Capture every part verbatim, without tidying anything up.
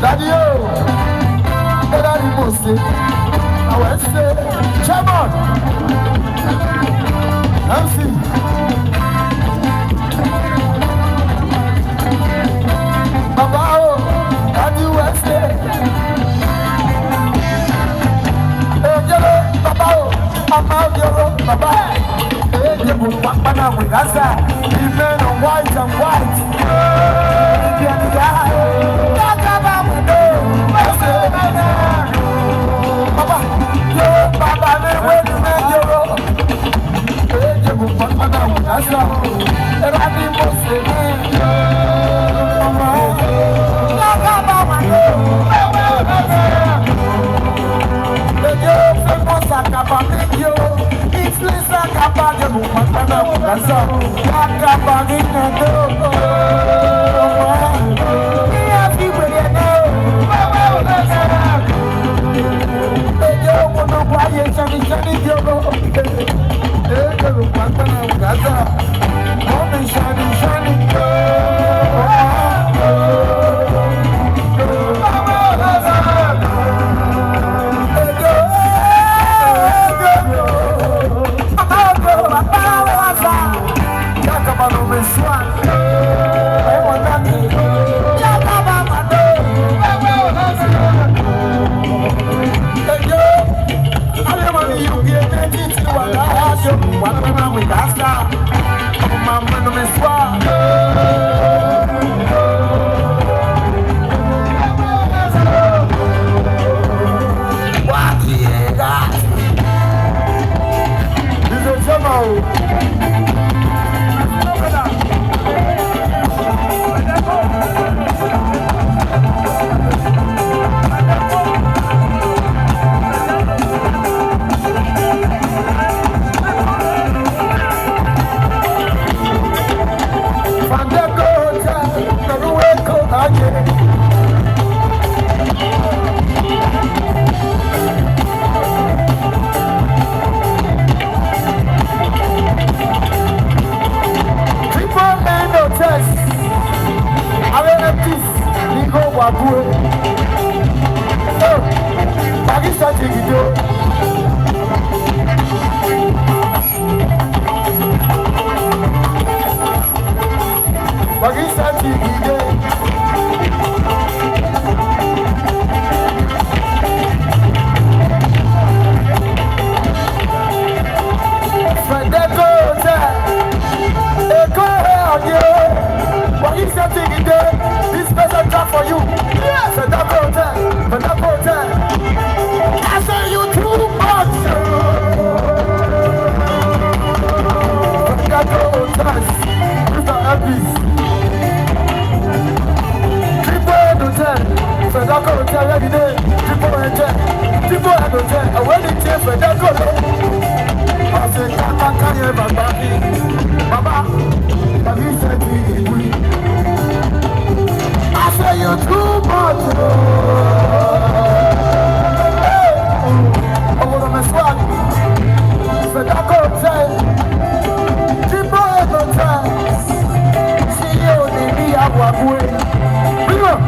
Daddy o, Daddy Mose, I will say, Chairman, M C, Baba o, Daddy West, Ejele, Baba o, Ama Obioro, Baba. Eje bu kpakpa na wẹ Gaza. The men are white and white. Baba, yo, Baba, me wẹ ni me yo. Eje bu kpakpa na wẹ Gaza. Era ni mo se ni. Eje famous akaba mi yo. It's Triple N Hotels. Avbe M Ps ni gho wa gue. Oh, Pakistan ti gido. Pakistan ti gido. Fedeco Hotel. Eko he ọdie. Pakistan ti gido. This special track for you. Fedeco Hotel. Fedeco Hotel. I say you too much. Fedeco Hotels. Mister Elvis. Triple N Hotel. Fedeco Hotel, where you dey? Triple N Hotel. Triple N Hotel. And when you take Fedeco, I say, Kaka, can you ever back me? Baba, have you said to me? I say you too much. Hey! Ọmọ mi swag. Fedeco Hotel. Triple N Hotel. See you in the Aguague. Bring up.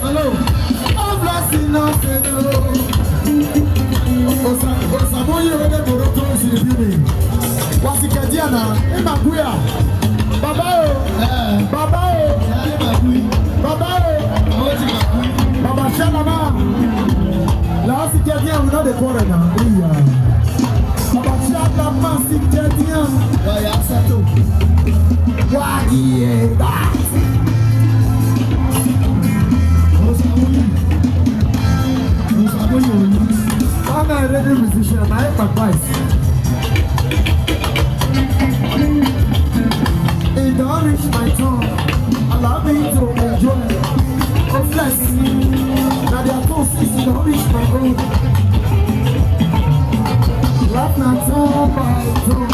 Hello. All blessing us, hello. Osa-, Osaboye wey dey Toronto is in the building. Wa sikẹ dia na, Imaguia. Baba o. Eh. Baba o. Eh, Imagui. Baba o. Baba Shalama. La sikẹ dia, we no dey quarrel now. Yeah. Baba Shalama sikẹ dia. Wa ya settle. Wa ye that. I'm a ready musician, I advise. It don't reach my turn. Allow me to enjoy. Oh, bless. Now they are two six, it don't reach my own. Laugh now, turn by turn.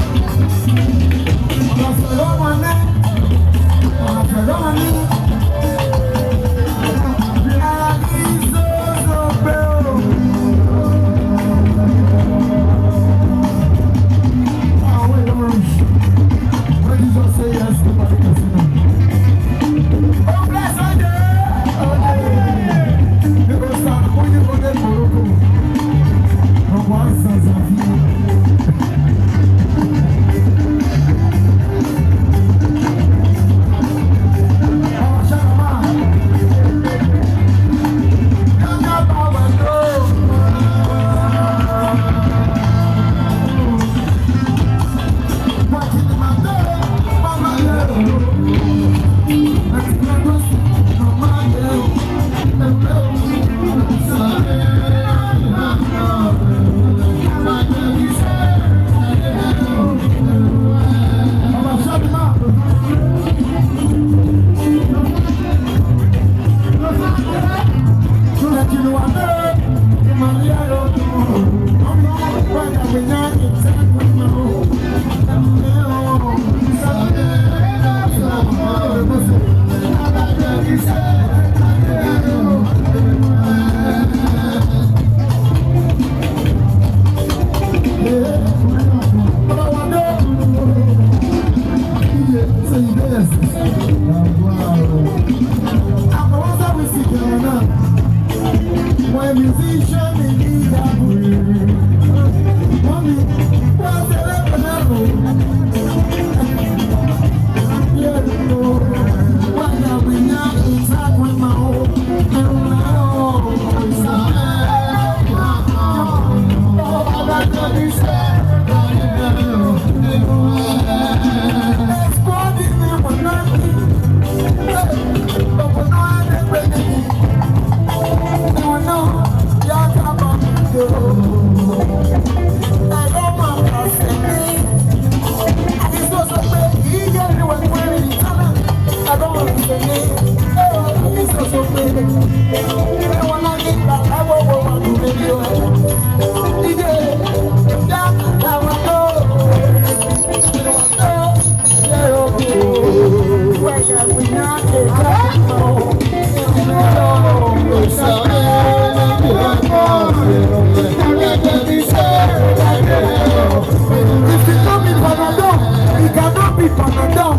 If it no be Panadol, it cannot be Panadol.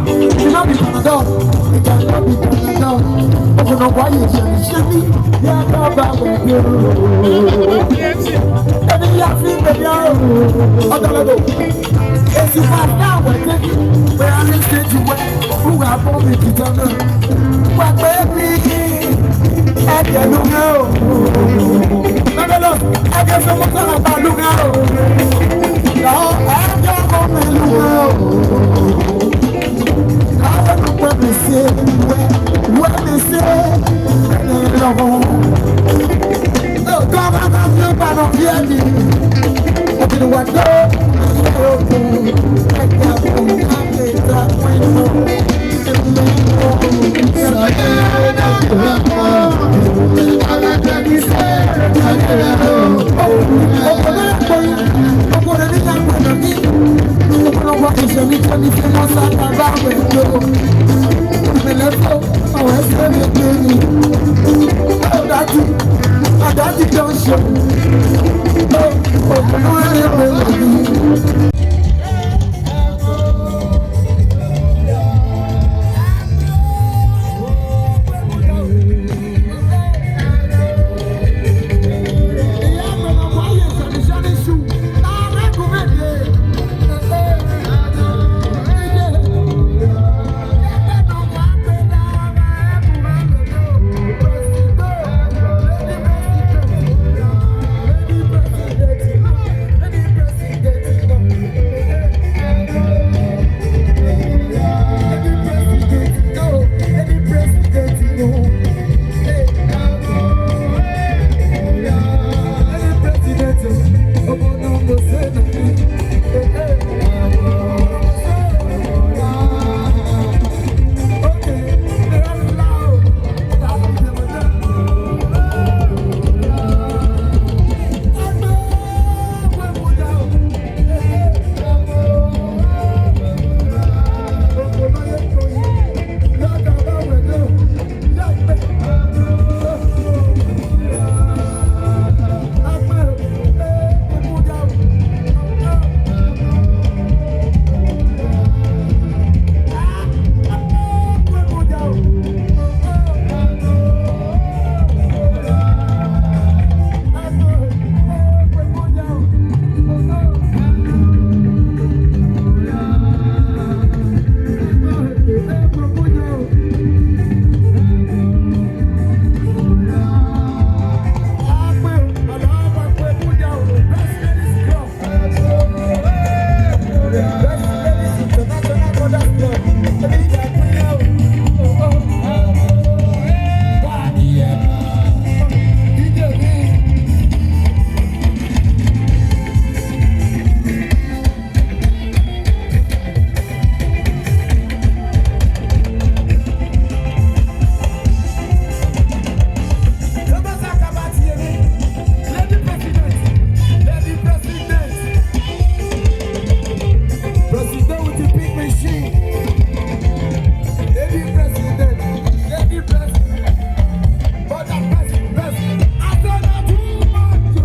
If it no be Panadol, it cannot be Panadol. Open up, why you shame me? Yeah, Baba, we do. Ẹni yà fi bẹ̀rẹ̀ ọ̀dọ̀ lọ́dọ̀. Ti ma sa wẹ te, wẹ a rre stage wẹ, u gha bọ vbe titọ na. Wa kpe mi, ẹdẹ ne u mwẹ o. Mẹgẹlọ, ẹdẹ fẹ mọ sọrọ ba lu mwẹ o. Lahọ, ẹdẹ ọmọ mwẹ lu mwẹ o. Lahọ, wẹ mi se, wẹ, wẹ mi se, ẹdẹ lọghọ. Oh, daddy, oh, daddy don show. Oh, oh, oh, oh, oh, oh. Lady President, Lady President, President with the big machine. Lady President, Lady President. But that person, person, I don't know too much.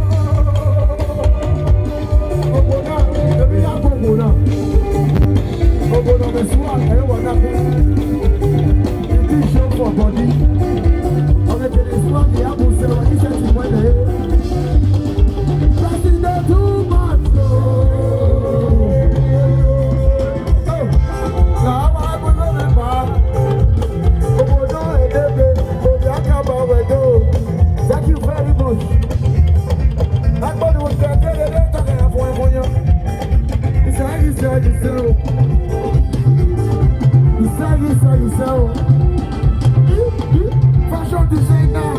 Obodo, èmi ya gbogbo na. Obodo, me swear, I want that. It is show for body. Okay, this one, the apple, so I said, President too much, oh. Oh, na our people remember. Obodo edebe, obi akaba wedo. Thank you very much. Agbọnọ wo tẹ tẹ tẹ tẹ tẹ fún ẹ fún yẹn. Isa, isa, isa o. Isa, isa, isa o. Fashion designer.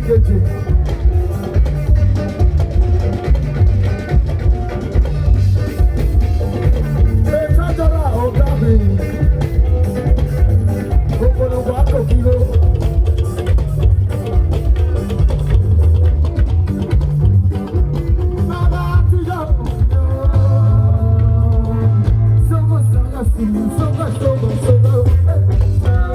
Keje. Etajọra ọga mi. Okpolo wa kokigho. Baba ti yo. Sogo, sogo, sogo, sogo, sogo.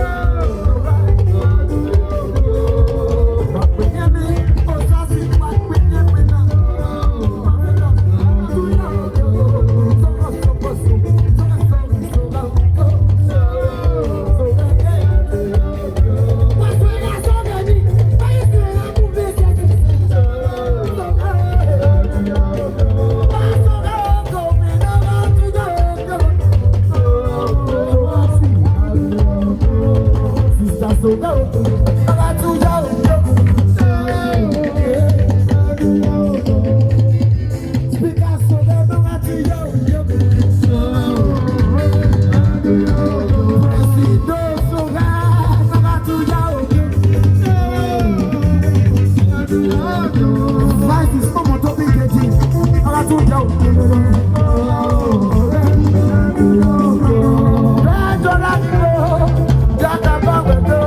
Sister Soga, Speaker Soga, Presido Soga, Vice is ọmọ tó bí kejì, ara tún jẹ́ òkú. Bẹ́ẹ̀ jọra ni o, jákàbá wẹ̀ tó.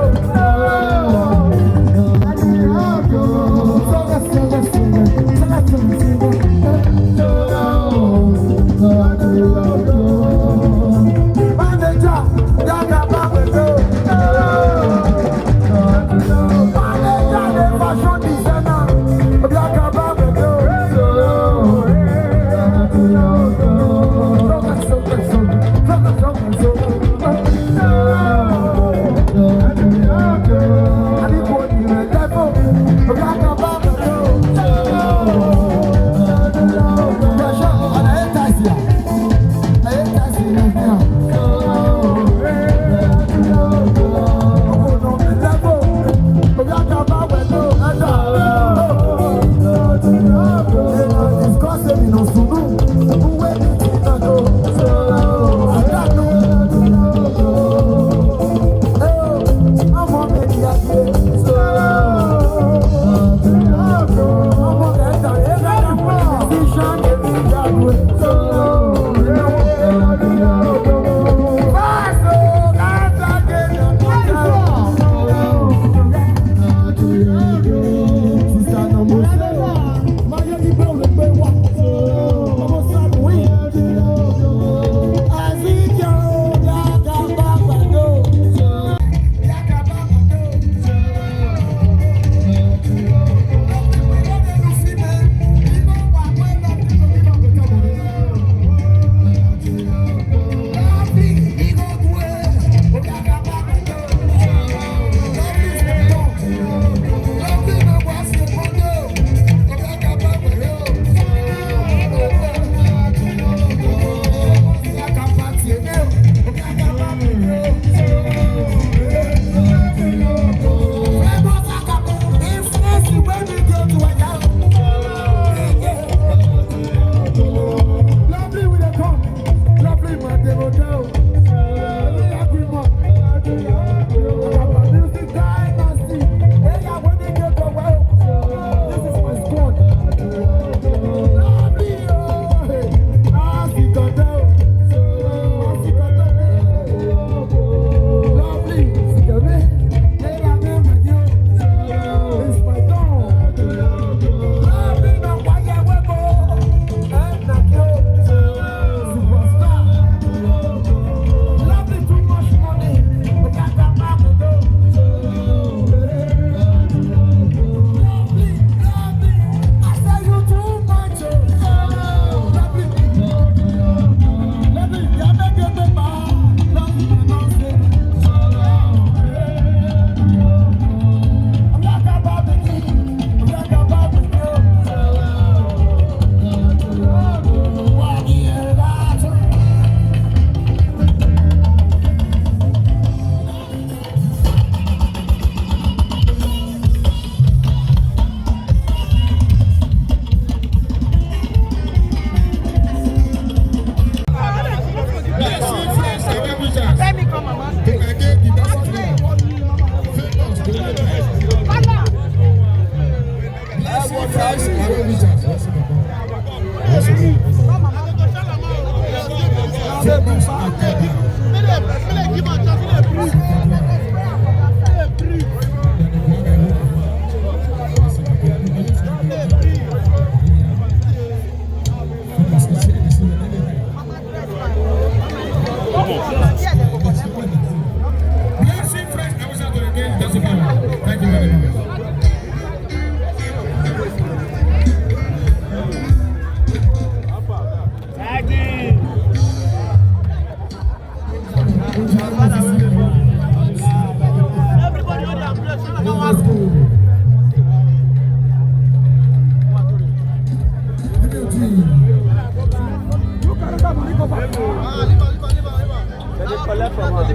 Dem dey collect from am.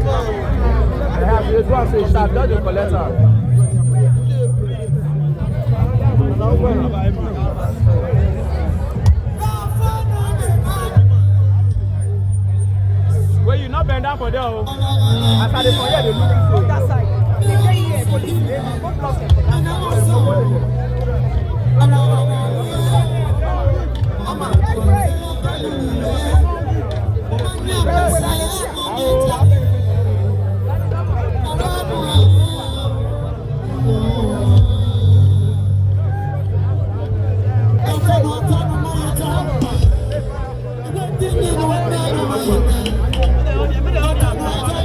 Dem dey do am say, sir, just dey collect am. Well, you no bend down for there o. As I dey for here, dey look you so. That side.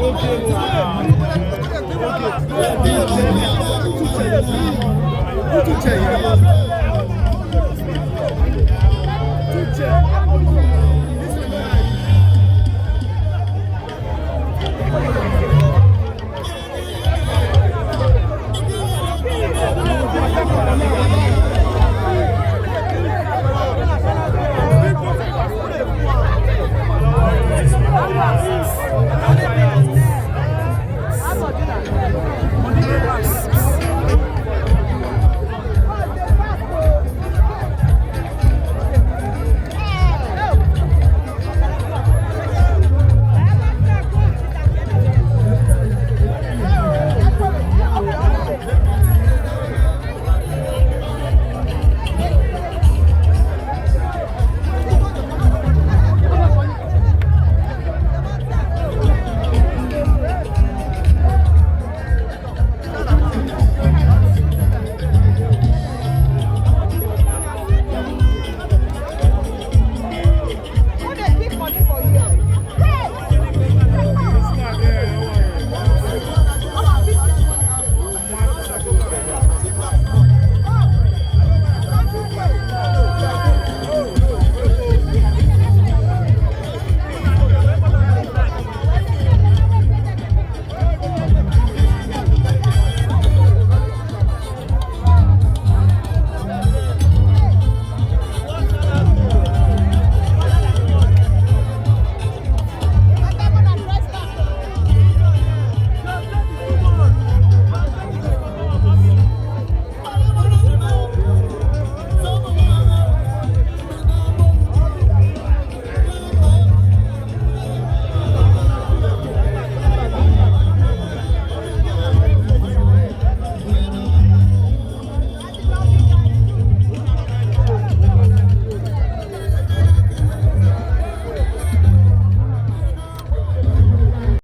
Go block am.